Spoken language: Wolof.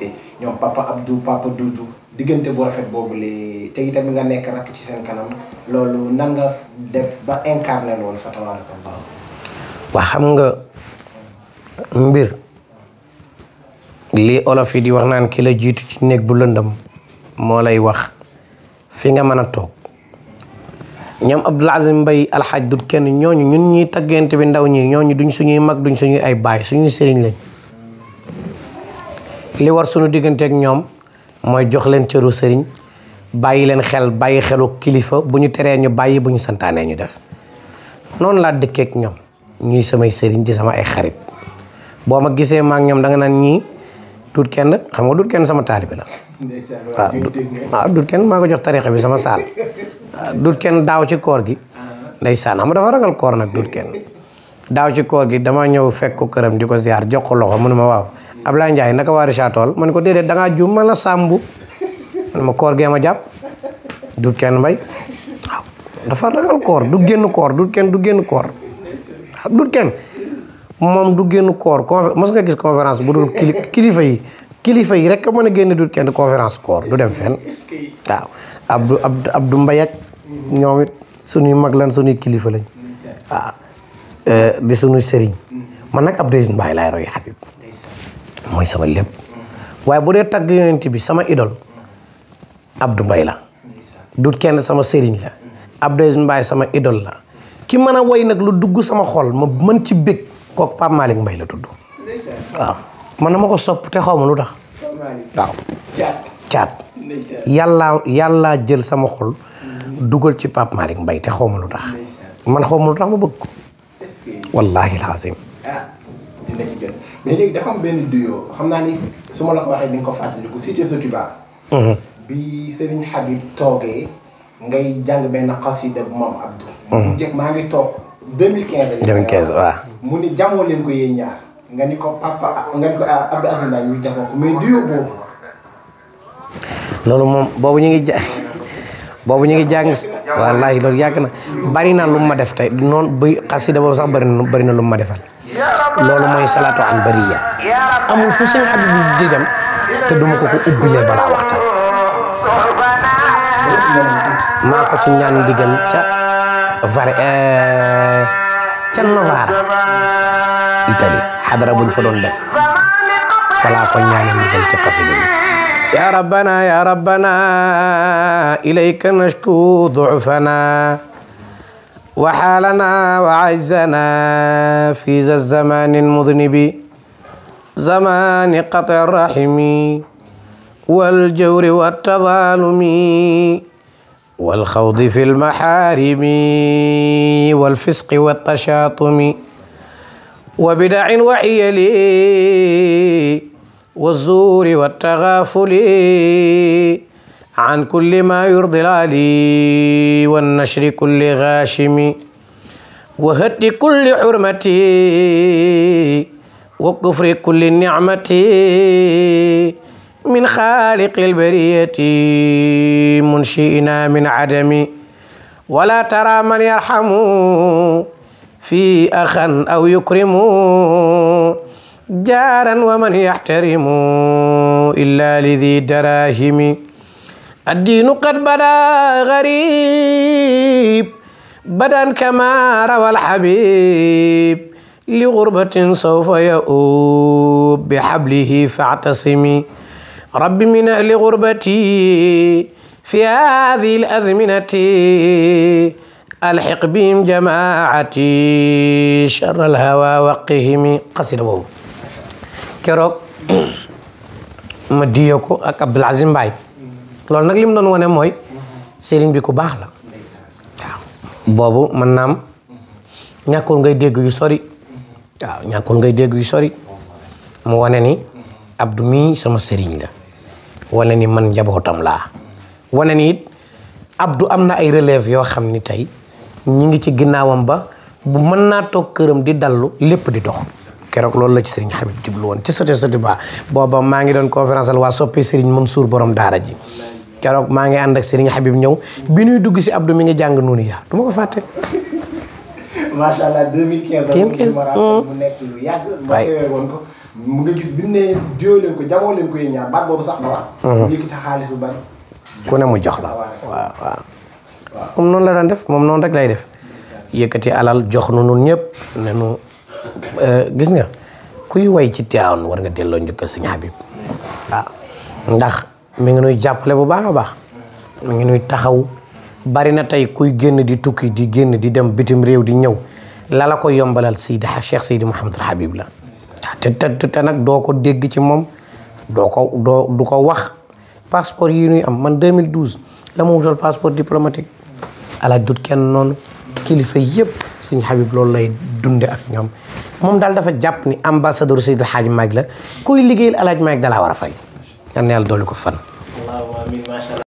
diggante ñoom papa Abdou papa Doudou diggante bu rafet boobu li te itamit nga nekk rakk ci seen kanam loolu nan nga def ba incarné loolu fa tabarakallah. waa xam nga mbir lii olof yi di wax naan ki la jiitu ci néeg bu lëndëm moo lay wax fi nga mën a toog ñoom Abdoul Aziz Mbaye alxaaj dut kenn ñooñu ñun ñuy taggante bi ndaw ñi ñooñu duñ suñuy mag duñ suñuy ay baay suñuy sëriñ lañ li war suñu digganteek ñoom mooy jox leen cëru sëriñ bàyyi leen xel bàyyi xelu kilifa bu ñu teree ñu bàyyi bu ñu santaanee ñu def noonu laa dëkkeek ñoom ñuy samay sëriñ di sama ay xarit boo ma gisee maak ñoom da nga naan ñii dut kenn xam nga dut kenn sama taalibe la waaw dut kenn maa ko jox tarixa bi sama saal dut kenn daaw ci koor gi ndeysaan xam nga dafa ragal koor nag dut kenn daaw ci koor gi dama ñëw fekk ko këram di ko ziar jox ko loxo mu ne ma waaw Ablaye Ndiaye naka waa Richard Toll ma ne ko déedéet dangaa juum ma la sàmbu ma ne ma koor gee ma jàpp dut kenn mbay waaw dafa ragal koor du génn koor dut kenn du génn koor dut kenn moom du génn koor mos nga gis conférence bu dul kilifa yi rek mën a génn dut kenn conférence koor du dem fenn waaw Abdou Mbaye ak ñoom it suñuy mag lan suñuy kilifa lañ waaw di suñuy sëriñ man nag Abdou Mbaye laay roy Habib mooy sama lépp waaye bu dee tagg yonent bi sama idole Abdou Mbaye la dut kenn sama sëriñ la Abdou Mbaye sama idole la ki mën a woy nag lu dugg sama xol ma mën ci bég kooku Pape Malick Mbaye la tudd waaw man na ma ko sopp te xaw ma lu tax waaw caat yàllaa jël sama xol dugal ci Pape Malick Mbaye te xaw ma lu tax man xaw ma lu tax ma bëgg ko wallaahi alazim dina ci jot mais léegi dafa am benn duo xam naa ni su ma la ko waxee di nga ko fàttaliku Cité Sotiba bi Serigne Habib toogee ngay jàng benn xasida bu Mame Abdou jëkk maa ngi toog 2015 waaw mu ni jàmmoo leen ko yéen ñaar nga ni ko papa nga ni ko Abdou Aziz Mbaye ñu jàmmoo ko mais duo boobu loolu moom boobu ñu ngi jàng wallaahi loolu yàgg na bari na lu ma def tey noonu buy xasida boobu sax bari na lu ma defal loolu mooy salaatu an bariya amul fu sëñ Habib di dem te duma ko ubbilee balaa waxtaan maa ko ci ñaan digal ca Novara Italie xadara buñ fa doon def falaa ko ñaan digal ca xasida bi ya rabbana ilayka nashku du'fana وحالنا وعجزنا في ذا الزمان المذنب زمان قطع الرحم والجور والتظالم والخوض في المحارم والفسق والتشاطم وبدع وحيل والزور والتغافل عن كل ما يرضي العلي والنشر كل غاشم وهد كل حرمة وكفر كل نعمة من خالق البرية منشئنا من عدم ولا ترى من يرحم في أخا أو يكرم جارا ومن يحترم إلا لذي دراهم الدين قد بدا غريب بدا كما روى الحبيب لغربة سوف يؤوب بحبله فاعتصمي رب من أهل غربتي في هذه الأزمنة ألحق بهم جماعتي شر الهوى وقهم قصيدة بوب keroog ma diyoo ko ak Abdoul Aziz Mbaye loolu nag li mu doon wane mooy sëriñ bi ku baax la waaw boobu man naam ñàkkul ngay dégg yu sori waaw ñàkkul ngay dégg yu sori mu wane ni Abdou mii sama sëriñ la wane ni man njabootam laa wane ni it Abdou am na ay relève yoo xam ni tey ñi ngi ci ginnaawam ba bu mën naa toog këram di dallu lépp di dox keroog loolu la ci Serigne Habib jublu woon ci Sotiba booba maa ngi doon conférence al waa soppi Serigne Mansour borom daara ji keroog maa ngi ànd ak Serigne Habib ñëw bi ñuy dugg si Abdou mi ngi jàng nuunu yaa du ma ko fàtte. macha allah 2015. mu nekk lu yàgg. waay ma woon ko mu nga gis bi ne diwoo leen ko jamoo leen ko yéen ñaar baat boobu sax la wax. mu yëkkati xaalis bu bari. ku ne mu jox la waaw moom noonu la daan def moom noonu rek lay def yëkkati alal jox nu nun ñëpp ne nu gis nga kuy way ci Tiwaawan war nga delloo njukkal Sëñ Habib waaw ndax mi ngi nuy jàppale bu baax a baax mi ngi nuy taxaw bari na tey kuy génn di tukki di génn di dem bitim réew di ñëw la la ko yombalal Cheikh Seydi Mouhamadul Habib la te nag doo ko dégg ci moom du ko wax passeport yi nuy am man 2012 la ma wutal passeport diplomatique alaaj dut kenn noonu kilifa yëpp Sëñ Habib loolu lay dunde ak ñoom moom daal dafa jàpp ni ambassadeur Seydi El Hadji Malick la kuy liggéeyal alaaj Malick dalaa war a fay yal na yàlla dolli ko fan.